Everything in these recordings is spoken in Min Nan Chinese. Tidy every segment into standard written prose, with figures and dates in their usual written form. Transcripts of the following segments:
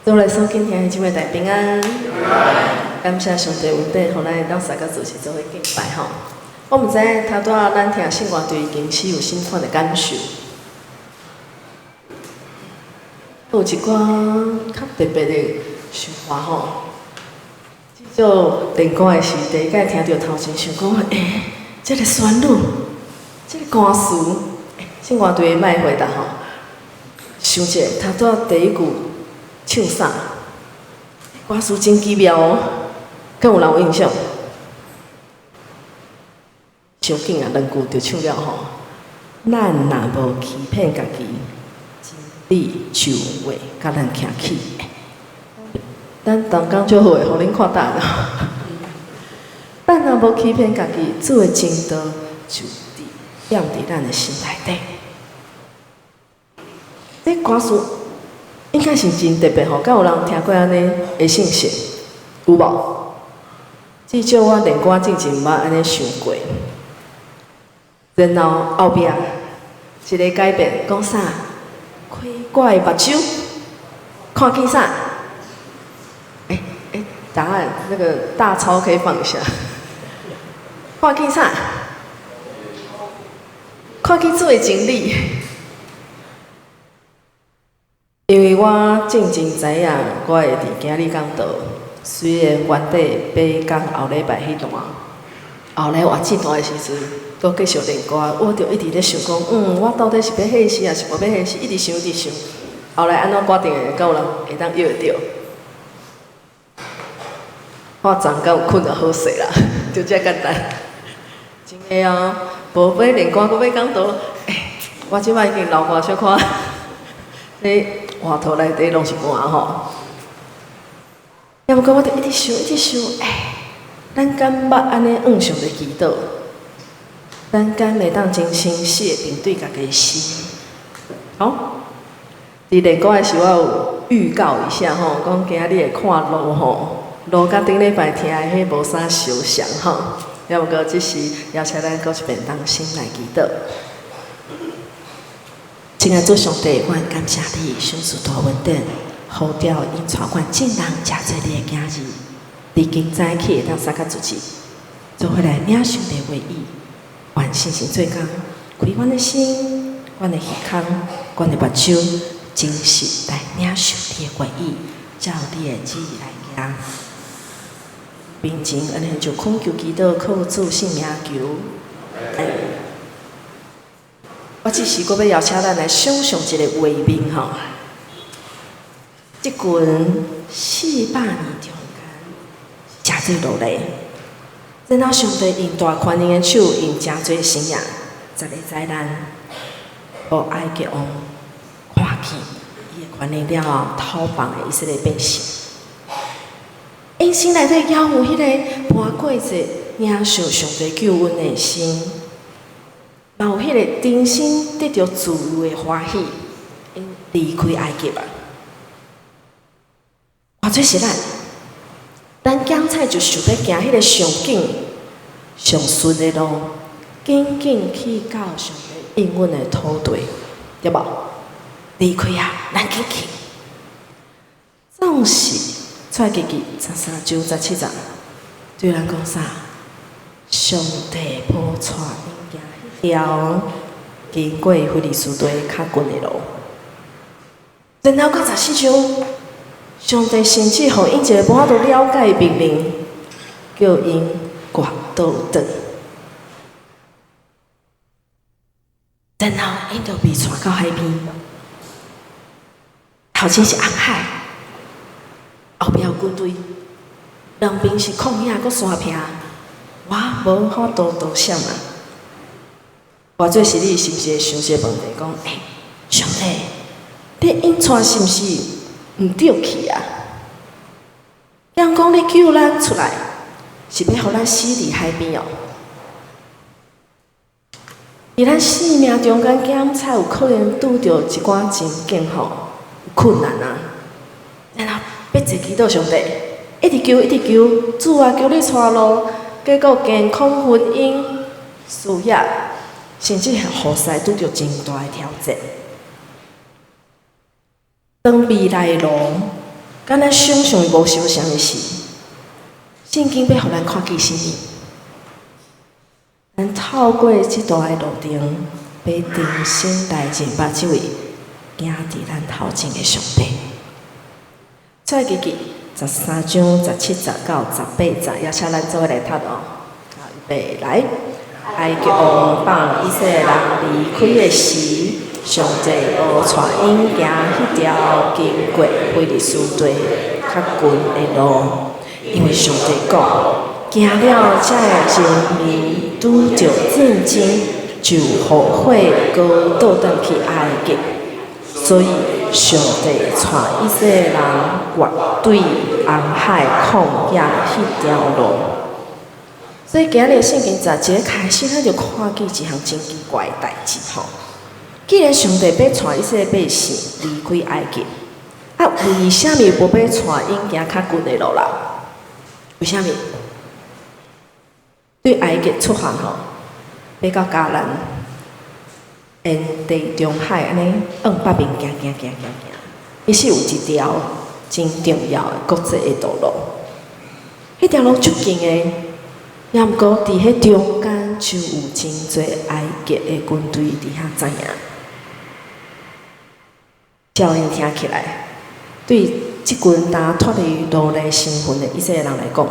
主內所敬兄弟姊妹大家平安，感謝上帝恩典，予咱會當三個主時做伙敬拜吼。我毋知影頭拄仔咱聽聖歌對經詩有啥物款的感受？有一寡較特別的想法吼。至少練歌的時，第一擺聽著頭前想講，欸，這个旋律，這个歌詞，聖歌隊的莫回答吼。想者頭拄仔第一句唱啥？歌詞真奇妙哦，敢有人有印象？傷緊啊，兩句就唱了吼。咱若無欺騙家己，真理就會共咱徛起。咱同工足好的，予恁看答案。咱若無欺騙家己，主的真道就佇踮佇咱的心內底。這歌詞應該是真特別吼，敢有人聽過按呢的信息？有無？至少我練歌之前毋捌按呢想過。然後後壁一个改變，講啥？開我的目睭，看見啥？欸欸，答案那個大抄可以放一下。看見啥？看見主的真理。因為我進前知影，我會佇今日講道，雖然原底欲講後禮拜彼段，後來我這段的時陣，閣繼續練歌，我就一直咧想講，我到底是欲獻詩，抑是無欲獻詩？一直想，一直想。後來按怎決定的？敢有人會當約會著？我昨昏有睏著好勢啦，就遮簡單。真的啊，無欲練歌，閣欲講道，欸，我這擺已經流汗小可，這外套內底攏是汗吼。抑毋過我就一直想，一直想，欸，咱敢捌按呢向上帝祈禱？咱敢會當真誠實的面對家己的心？好，佇練歌的時候，我有預告一下吼，講今仔日會看路吼，路佮頂禮拜聽的彼無啥相像吼。抑毋過這時邀請咱閣一遍同心來祈禱。親愛主上帝，阮感謝你，賞賜大恩典，呼召引帶阮眾人成做你的囝兒，離經早起會當三較自己，做伙來領受你的話語，願聖神做工，開阮的心，阮的耳孔，阮的目睭，真實來領受你的話語，照你的旨意來行。面前按呢就懇求祈禱，靠主聖名求。我這時閣欲邀請咱來想象一個畫面吼，這群400年中間，誠濟奴隸，然後上帝用大權能的手，用誠濟神跡，十个災難，予埃及王看見伊的權能了後，逃放的以色列百姓，𪜶心內底猶有彼个盤過節領受上帝救恩的心。嘛有彼个重新得著自由的歡喜，𪜶離開埃及啊！換做是咱，咱檢菜就想欲行彼个上緊、上順的路，緊緊去到上帝應允的土地，對無？離開啊，咱緊去。總是出埃及記13章17節，對咱講啥？上帝無帶𪜶行彼條經過非利士地較近的路，然後到14章，上帝甚至予𪜶一个無法度了解的命令，叫𪜶割倒轉，然後𪜶就被帶到海邊，頭前是紅海，後壁有軍隊，兩邊是曠野閣山坪，我無法度躲閃啊！換做是你，是毋是會想這個問題？講，欸，上帝，你引帶是毋是毋對去啊？敢講你救咱出來，是欲予咱死佇海邊哦？佇咱生命中間，敢才有可能拄著一寡情境吼，困難啊！然後欲坐祈禱上帝，一直求，一直求，主啊，求你帶路，結果健康、婚姻、事業，甚至予勢拄著真大的挑戰。當未來的路佮咱想象無相像的是，聖經欲予咱看見啥物？咱透過這段的路程，欲重新來認捌這位行佇咱頭前的上帝。出埃及記13章17節到18節，邀請咱做伙來讀哦。好，預備來。埃及王放以色列人離開的時，上帝無帶𪜶行彼條經過非利士地較近的路，因為上帝講，行了遮的人民拄著戰爭，就後悔閣倒轉去埃及，所以上帝帶以色列人越對紅海曠野彼條路。所以今日聖經十節開始，咱就看見一項真奇怪的代誌吼。既然上帝欲帶以色列百姓離開埃及，啊，為啥物無欲帶𪜶行較近的路啦？為啥物？對埃及出發吼，欲到迦南，沿地中海按呢往北面行行行行行，其實有一條真重要的國際的道路，彼條路足近的，也毋過佇彼中間就有真濟埃及的軍隊佇遐紮營。照樣聽起來，對這群焦脫離奴隸身份的以色列人來講，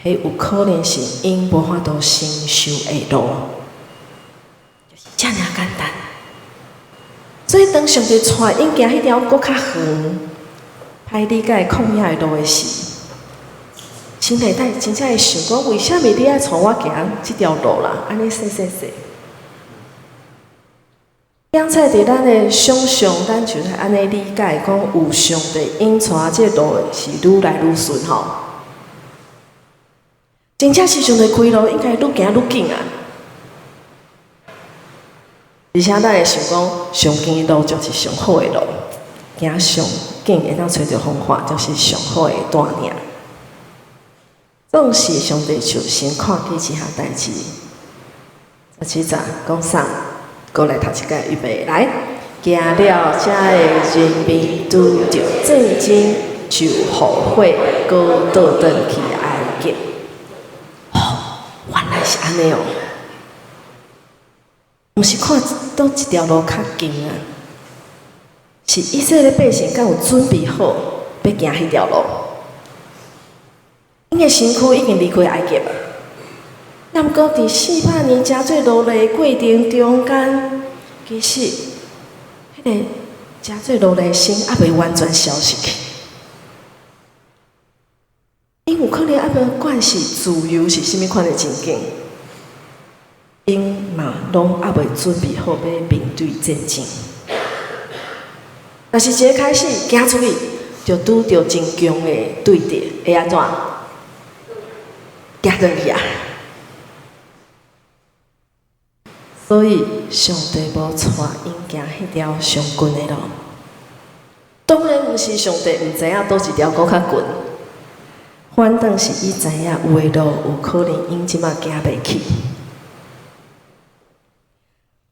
彼有可能是𪜶無法度承受的路，就是遮爾簡單。所以當上帝帶𪜶行彼條閣較遠、歹理解曠野的路的時，心內底真正會想講：為啥物你愛帶我行這條路啦？按呢細細細。剛才佇咱的想象，咱就是按呢理解，講有上帝引帶這路是愈來愈順吼。真正是上帝開路，應該愈行愈緊啊！而且咱會想講，上近的路就是上好的路，行上緊會當揣著方法，就是上好的帶領。總是上帝就先看見這項代誌。17節講啥？閣來讀一擺，預備來。行了，遮的人民拄著戰爭，就後悔，閣倒轉去埃及。哦，原來是按呢哦。毋是看佗一條路較近啊，是以色列百姓敢有準備好欲行彼條路？𪜶的身軀已經離開埃及啊，毋過佇400年成做奴隸的過程中間，其實彼个成做奴隸心猶未完全消失去。𪜶有可能猶未慣勢自由是啥物款的情景，𪜶嘛攏猶未準備好欲面對戰爭。但是一个開始行出去，就拄著真強的對敵，會按怎？行轉去啊！所以上帝無帶𪜶行彼條上近的路。當然毋是上帝毋知影佗一條閣較近，反倒是伊知影有的路有可能𪜶這馬行袂去。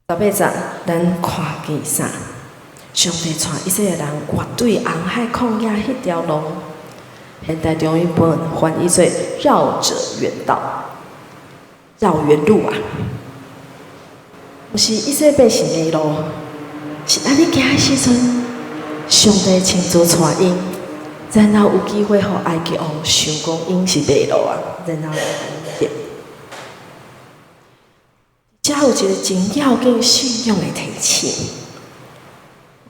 18節，咱看見啥？上帝帶以色列人越對紅海曠野彼條路，現代中譯本翻譯做繞者遠道，繞遠路啊！毋是以色列百姓的路，是按呢行的時陣，上帝親自帶𪜶，然後有機會予埃及王想講𪜶是迷路啊，然後來共𪜶。遮有一個真要緊信仰的提醒，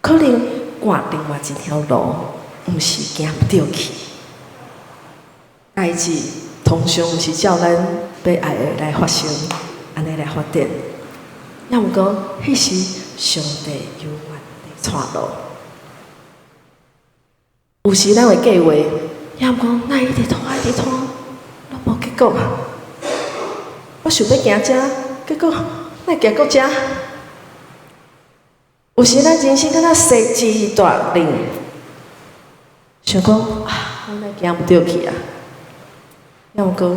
可能換另外一條路，毋是行毋著去。代誌通常毋是照咱欲愛的來發生，按呢來發展。也毋過，彼時上帝猶原佇帶路。有時咱會計劃，也毋過哪會一直拖，一直拖，攏無結果。我想欲行遮，結果哪會行閣遮？有時咱人生敢若踅一大輪，想講啊，我哪行毋著去啊？也毋過，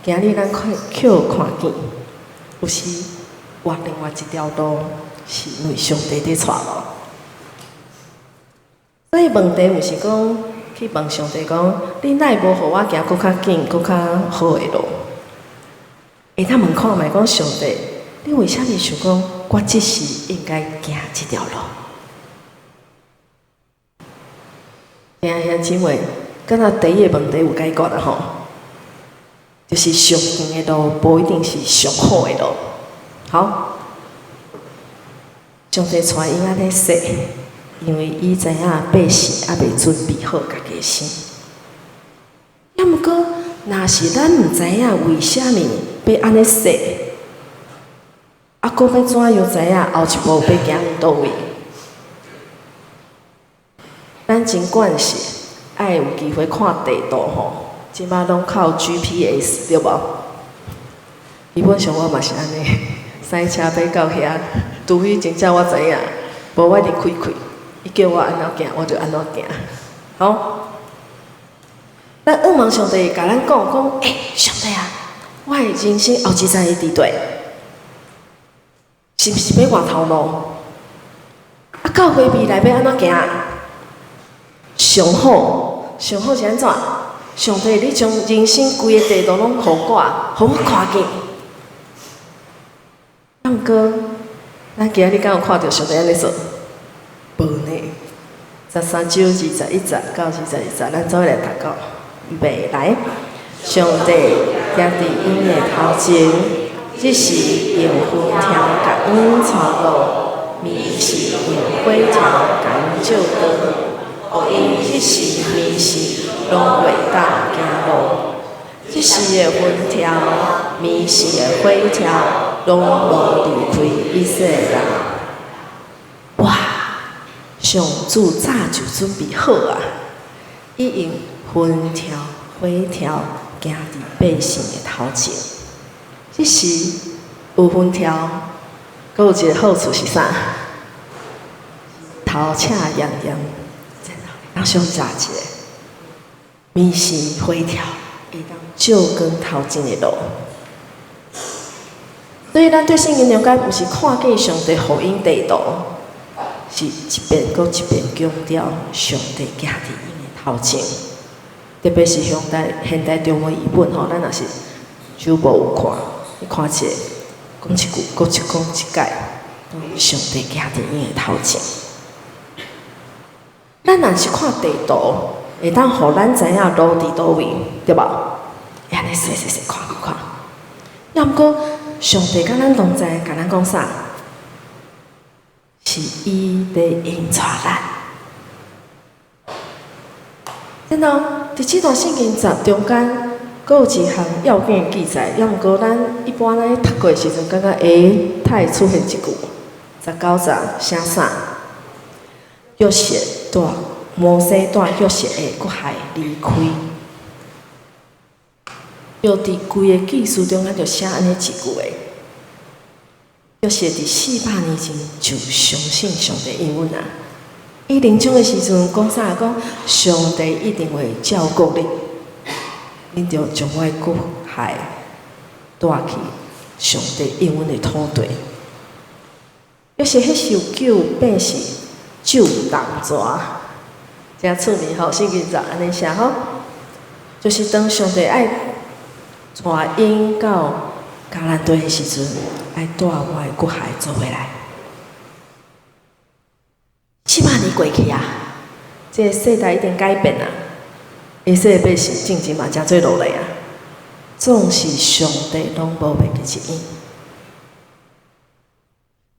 今日咱看卻看見，有時換另外一條路，是因為上帝佇帶路。所以問題毋是講去問上帝講：你哪會無予我行閣較緊、閣較好的路？會當問看覓講上帝，你為啥物想講我這時應該行這條路？兄兄姊妹，敢若第一个問題有解決啊吼，就是上近的路，無一定是上好的路。好，上帝帶𪜶按呢說，因為伊知影百姓猶未準備好家己的心。抑毋過，若是咱毋知影為啥物欲按呢說，啊，閣欲怎樣知影後一步欲行佗位？咱真慣勢愛有機會看地圖吼，這擺攏靠 GPS 對無？基本上我嘛是按呢，駛車欲到遐，除非真正我知影，無我一直開開，伊叫我按怎行，我就按怎行。好，咱向望上帝共咱講講，欸，上帝啊，我的人生後一站會佇佗，是毋是欲外頭路？啊，到未來欲按怎行？上好，上好是按怎？上帝，你將人生規个地圖攏予我，予我看見。毋過，咱今日敢有看著上帝按呢做？無呢。13章21節到22節，咱做伙來讀到。預備來，上帝行佇𪜶的頭前，日時用雲柱共𪜶帶路，暝時用火柱共𪜶照光，予𪜶日時暝時攏袂當行路。日時的雲柱，暝時的火柱，攏無離開以色列人。哇！上主早就準備好啊！伊用雲柱、火柱行佇百姓的頭前。這時有雲柱，閣有一個好處是啥？頭赤炎炎，當相炸一下。暝時火柱會當照光頭前的路。所以咱對聖經了解，毋是看見上帝予𪜶地圖，是一遍閣一遍強調上帝行佇𪜶的頭前。特別是現代中文譯本吼，咱若是久無有看，你看一下，講一句，閣一講一擺，上帝行佇𪜶的頭前。咱若是看地圖，會當予咱知影路佇佗位，對無？按呢細細細看看看。抑毋過，上帝佮咱同在，共咱講啥？是伊佇引帶咱。然後，佇這段聖經節中間，閣有一項要緊的記載，抑毋過咱一般咧讀過的時陣，感覺欸，哪會出現這句？19節寫啥？約瑟帶摩西帶約瑟的骨骸離開。就佇規個記事中間就寫按呢一句話。約瑟佇400年前就相信上帝應允啊！伊臨終的時陣講啥？講上帝一定會照顧你，恁著將我的骨骸帶去上帝應允的土地。約瑟彼時有救百姓救當蛇，誠趣味吼，聖經就按呢寫吼，就是當上帝愛帶𪜶到迦南地的時陣，愛帶我的骨骸做伙來。400年過去啊，這个世代已經改變啊，以色列百姓進前嘛誠濟落來啊，總是上帝攏無袂記得𪜶。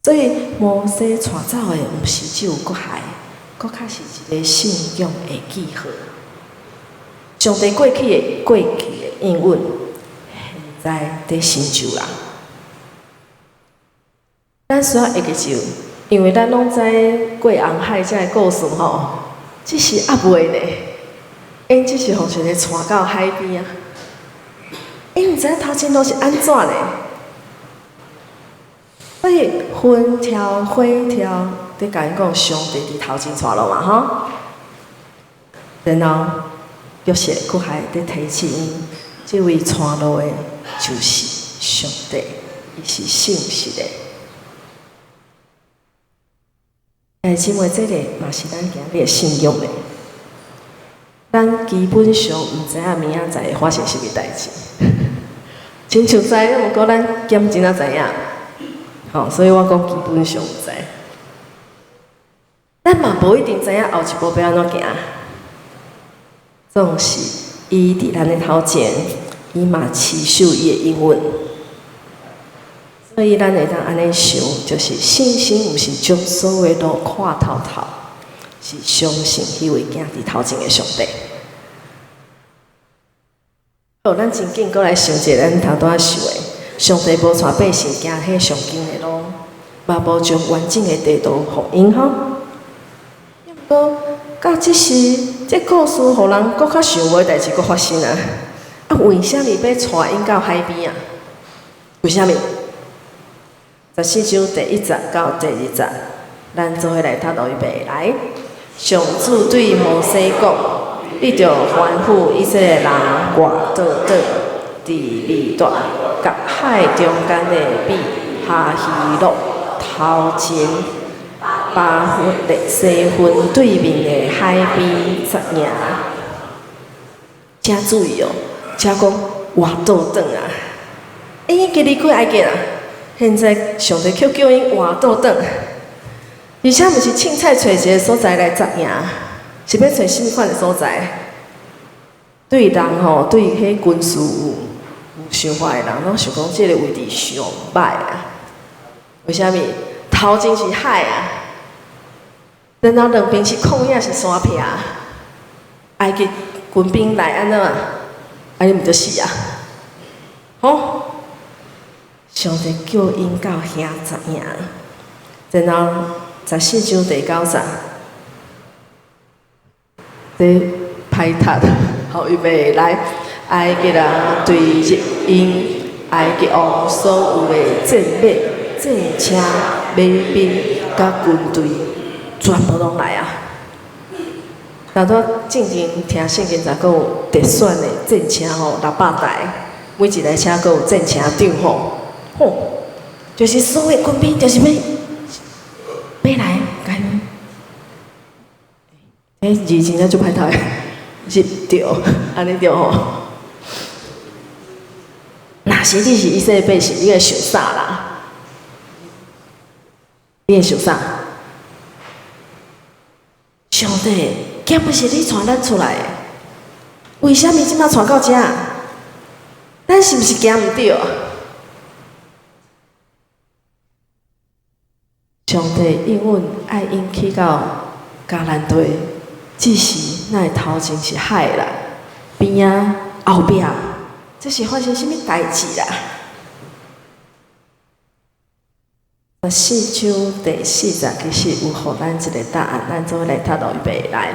所以摩西帶走的毋是只有骨骸，閣較是一个信仰的記號。上帝過去的應允，現在佇成就啦。咱需要會記住，因為咱攏知過紅海這个故事吼，這是猶未呢。𪜶只是予上帝帶到海邊啊，𪜶毋知影頭前路是按怎呢？所以雲柱火柱，佇共𪜶講上帝佇頭前帶路嘛吼。然後約瑟骨骸佇提醒𪜶，這位帶路的，就是上帝，伊是信實的。兄弟姊妹，這个嘛是咱今日的信仰的。咱咱基本上毋知影明仔載會發生啥物代誌，親像知，毋過咱減真仔知影，吼，所以我講基本上毋知。咱嘛無一定知影後一步欲按怎行，總是伊佇咱的頭前，伊嘛持守伊的應允，所以咱會當按呢想，就是信心毋是將所有路看透透，是相信彼位行佇頭前的上帝。好，咱真緊閣來想一个咱頭拄仔想的，上帝無帶百姓行彼上近的路，嘛無將完整的地圖予𪜶吼。毋過，到這時，這故事予人閣較想無的代誌閣發生啊！啊，為啥物欲帶𪜶到海邊啊？為啥物？14章第1節到第2節，咱做伙來讀落預備來。上主對摩西講：你著吩咐以色列人活倒轉，佇米達佮海中間的比哈希洛頭前，巴弗利西分對面的海邊紮營。請注意哦，遮講活倒轉啊！欸，已經離開埃及啊，現在上帝卻叫𪜶活倒轉，而且毋是凊彩揣一个所在來紮營，是欲揣啥物款的所在？對人吼，對彼軍事有想法的人，攏想講這个位置上歹啊！為啥物？頭前是海啊，然後兩邊是曠野，是山坡。埃及軍兵來按怎？按呢毋就死啊？吼！上帝叫𪜶到遐紮營，然後14章第9節，這歹讀，好，預備來，埃及人追入𪜶，埃及王所有的戰馬、戰車、馬兵佮軍隊，全部攏來啊！頭拄正經聽聖經就閣有特選的戰車吼，600台，每一台車閣有戰車長吼，吼，就是所有軍兵就是欲欲來共𪜶。欸，字真正足歹讀的，入著，按呢對吼。若是你是以色列百姓，你會想啥啦？你會想啥？上帝，敢毋是你帶咱出來的？為啥物這馬帶到遮？咱是毋是行毋對啊？上帝應允愛𪜶去到迦南地，只是咱的頭前是海啦，邊仔後壁，這是發生啥物代誌啦？14章第4節其實有予咱一個答案，咱做伙來讀落預備來。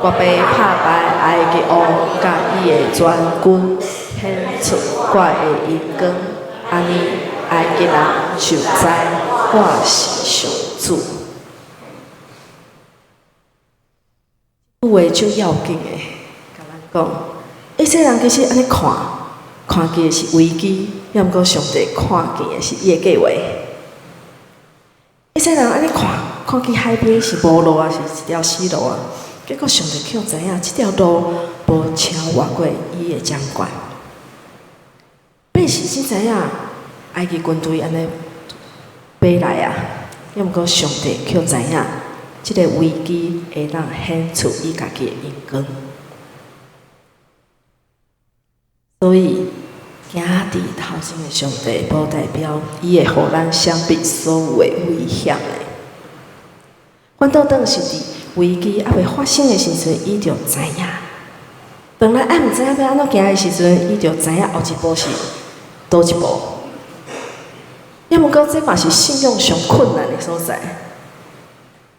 我欲拍敗埃及王佮伊的全軍，顯出我的榮光，按呢埃及人就知我是上主。這句話足要緊的，共咱講，以色列人其實按呢看，看見的是危機，抑毋過上帝看見的是伊的計畫。以色列人按呢看，看見海邊是無路啊，是一條死路啊。結果上帝卻知影，這條路無超越過伊的掌管。百姓只知影埃及軍隊按呢爬來啊，抑毋過上帝卻知影，這个危機會當顯出伊家己的榮光。所以，行佇頭前的上帝，無代表伊會予咱閃避所有的危險的。反倒轉是佇危機猶未發生的時陣，伊就知影。當咱猶毋知影欲按怎行的時陣，伊就知影後一步是佗一步。抑毋過，這嘛是信仰上困難的所在，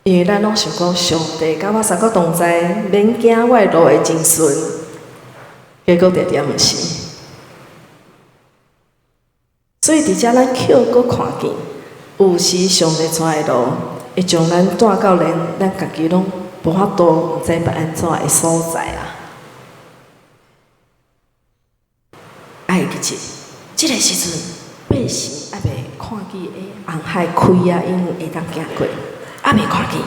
因為咱攏想講上帝佮我三個同在，免驚，我的路會真順。結果定定毋是。所以佇遮咱卻閣看見，有時上帝帶的路，會將咱帶到連咱家己攏無法度毋知欲按怎的所在啊！愛記住，這个時陣百姓猶未看見欸紅海開啊，𪜶會當行過，猶未看見。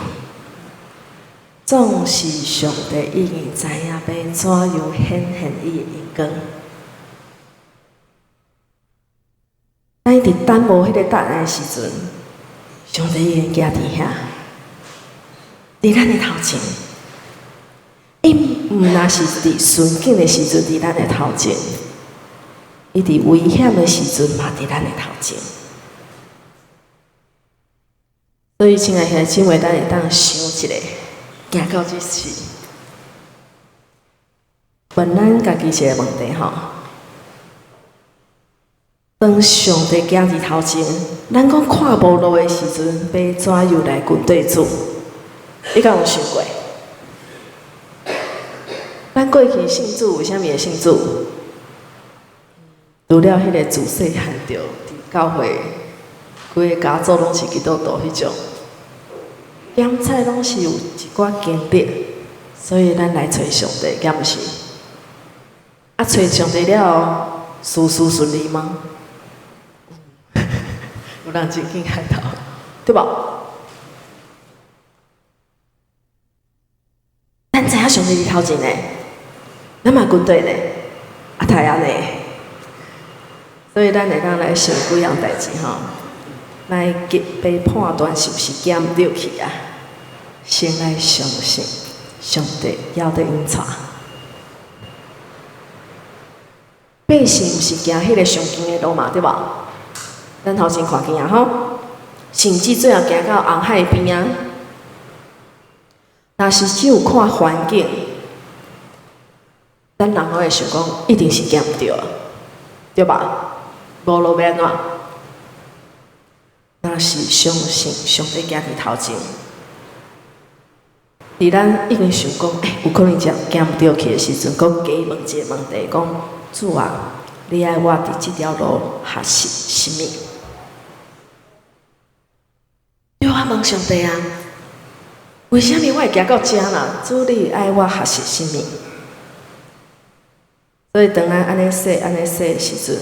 總是上帝已經知影欲怎樣顯現伊的榮光。咱佇等無彼个答案的時陣，上帝已經行佇遐，佇咱的頭前。伊毋若是佇順境的時陣佇咱的頭前，伊佇危險的時陣嘛佇咱的頭前。所以，親愛兄弟姊妹，咱會當想一下，行到這時，問咱家己一個問題吼。當上帝行佇頭前，咱講看無路的時陣，欲怎樣來跟綴主？你敢有想過？咱過去信主，為啥物會信主？除了彼个自細漢就佇教會，規个家族攏是基督徒彼種，檢菜攏是有一寡經歷，所以咱來揣上帝，敢毋是？啊，揣上帝了後，事事順利嗎？有人真緊開頭，對無？咱知影上帝佇頭前呢，咱嘛跟綴呢，啊，太按呢，所以咱會當來想幾樣代誌吼，來急欲判斷是毋是行毋著去啊？先來相信上帝猶佇引帶。百姓毋是行彼个上近的路嘛，對無？咱頭前看見啊吼，甚至最後行到紅海邊啊。若是只有看環境，咱人攏會想講，一定是行毋著，對吧？無路欲按怎？若是相信上帝行佇頭前，佇咱已經想講，欸，有可能真行毋著去的時陣，閣加問一个問題，講主啊，你愛我佇這條路學習啥物？對我問上帝啊，為啥物我會行到遮啦？主，你愛我學習啥物？所以當咱按呢說、按呢說的時陣，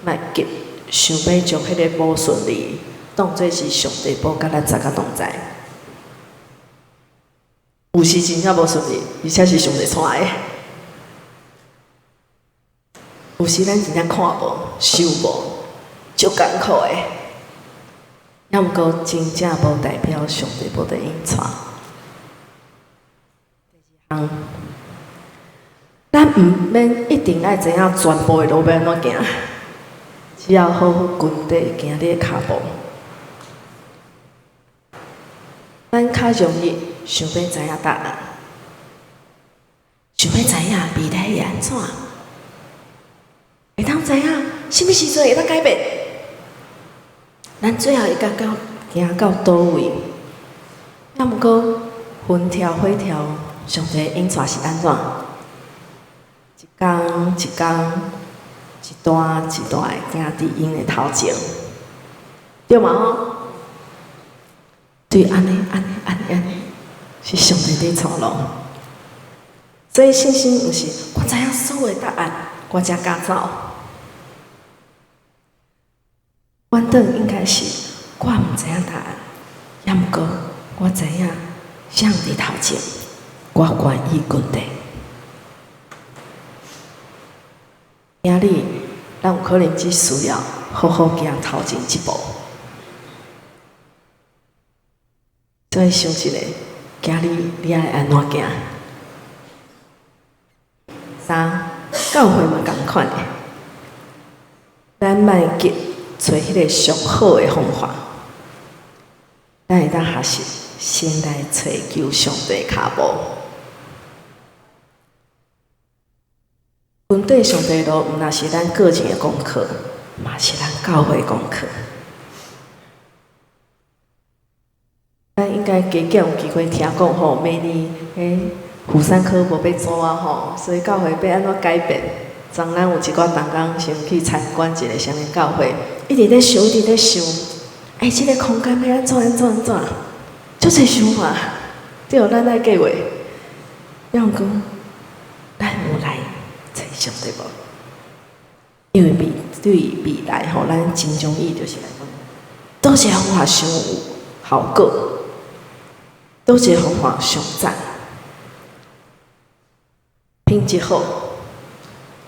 莫急，想欲將彼个無順利當做是上帝無佮咱大家同在。有時真正無順利，而且是上帝帶的。有時咱真正看無、想無，足艱苦的。抑毋過真正無代表上帝無佇引帶。第二項，咱毋免一定愛知影全部的路欲按怎行，只要好好跟綴行你的跤步。咱較容易想欲知影答案，想欲知影未來會按怎，會當知影啥物時陣會當改變。咱最後會感覺行到佗位？抑毋過雲條火條，上帝引帶是按怎？一工一工，一段一段的行佇𪜶的頭前，對嘛吼？對，按呢按呢按呢按呢，是上帝佇帶路。所以信心毋是我知影所有的答案，我才敢走。反轉應該是我毋知影答案，抑毋過我知影誰佇頭前，我願意跟綴。今日咱有可能只需要好好行頭前一步。所以想一下，今日你愛按怎行？三，教會嘛仝款的，咱莫急揣彼个上好的方法，咱會當學習先來揣求上帝跤步。跟綴上帝路，毋但是咱個人的功課，嘛是咱教會的功課。咱應該加減有機會聽講吼，明年彼婦產科無欲做啊吼，所以教會欲按怎改變？昨咱有一寡同工先去參觀一个啥物教會，一直咧想，一直咧想，欸，這个空間欲按怎按怎按怎，足濟想法，對，咱愛計劃。抑毋過，咱有來揣上帝無？因為未對未來吼，咱真容易就是來問，佗一个方法上有效果，佗一个方法上讚。品質好，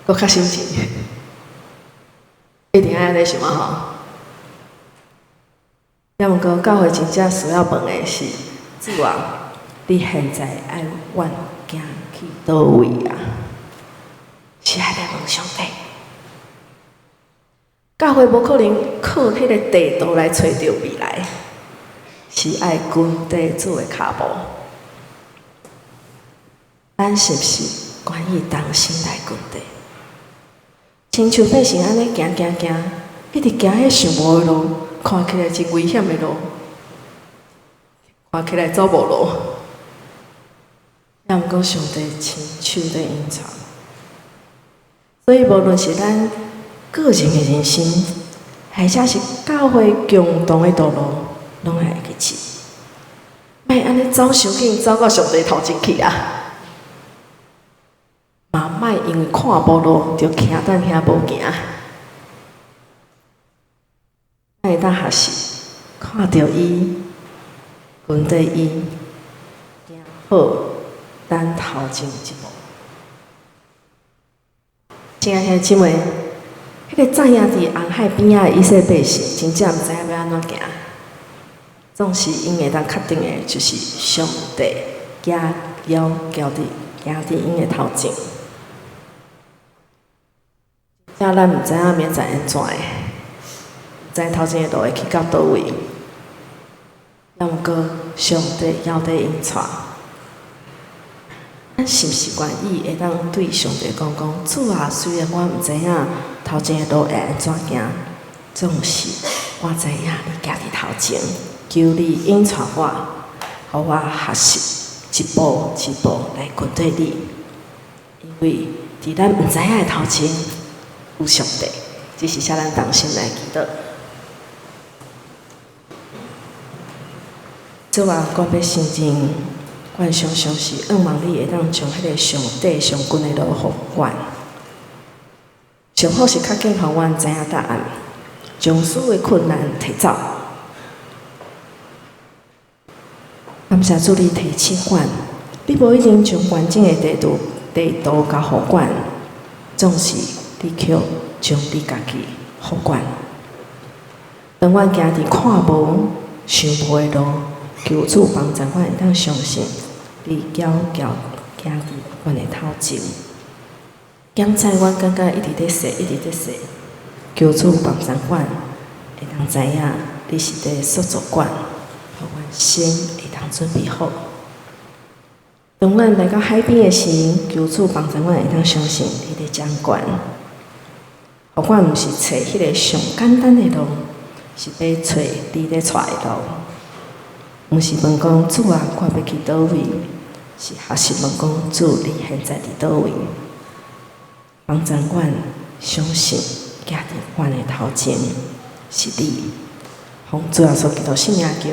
閣較省錢，一定愛按呢想啊吼。抑毋過教會真正需要問的是：主啊，你現在愛阮行去佗位啊？是愛來問上帝。教會無可能靠彼个地圖來揣著未來，是愛跟綴主的跤步。咱是毋是願意同心來跟綴？親像百姓按呢行行行，一直行彼想無的路，看起來真危險的路，看起來走無路。抑毋過上帝親手佇引導，所以無論是咱個人的人生，或者是教會共同的道路，攏愛會記住，莫按呢走傷緊，走到上帝頭前去啊！嘛莫因為看無路，就徛等遐無行。咱會當學習，看著伊，跟綴伊，行好咱頭前一步。親愛兄弟姊妹，彼个紮營佇紅海邊仔的以色列百姓，真正毋知影欲按怎行。總是𪜶會當確定的，就是上帝行枵行佇𪜶的頭前。真咱毋知影明仔載按怎的，毋知頭前的路會去到佗位。抑毋過上帝猶佇引帶，咱是毋是願意會當對上帝講講：主啊，雖然我毋知影頭前的路會按怎行，總是我知影你行佇頭前，求你引帶我，予我學習一步一步來跟綴你。因為佇咱毋知影的頭前有上帝，這是請咱同心來祈禱。主啊，阮欲承認，阮常常是向望你會當將彼个上短上近的路予阮。上好是較緊予阮知影答案，將所有的困難提走。感謝主，你提醒阮，你無一定將完整的地圖地圖交予阮，總是你卻將你家己予阮。當阮行佇看無、想無的路，求主幫助阮會當相信，你枵行佇阮的頭前。剛才阮感覺一直佇踅，一直佇踅，求主幫助阮會當知影，你是佇塑造阮，予阮先會當準備好。當阮來到海邊的時，求主幫助阮會當相信你佇掌權，予阮毋是揣彼个上簡單的路，是欲揣你咧帶的路。毋是問講主啊，我欲去佗位？是學習問講主，你現在佇佗位？幫助阮相信，行佇阮的頭前是你。奉主耶穌基督聖名求。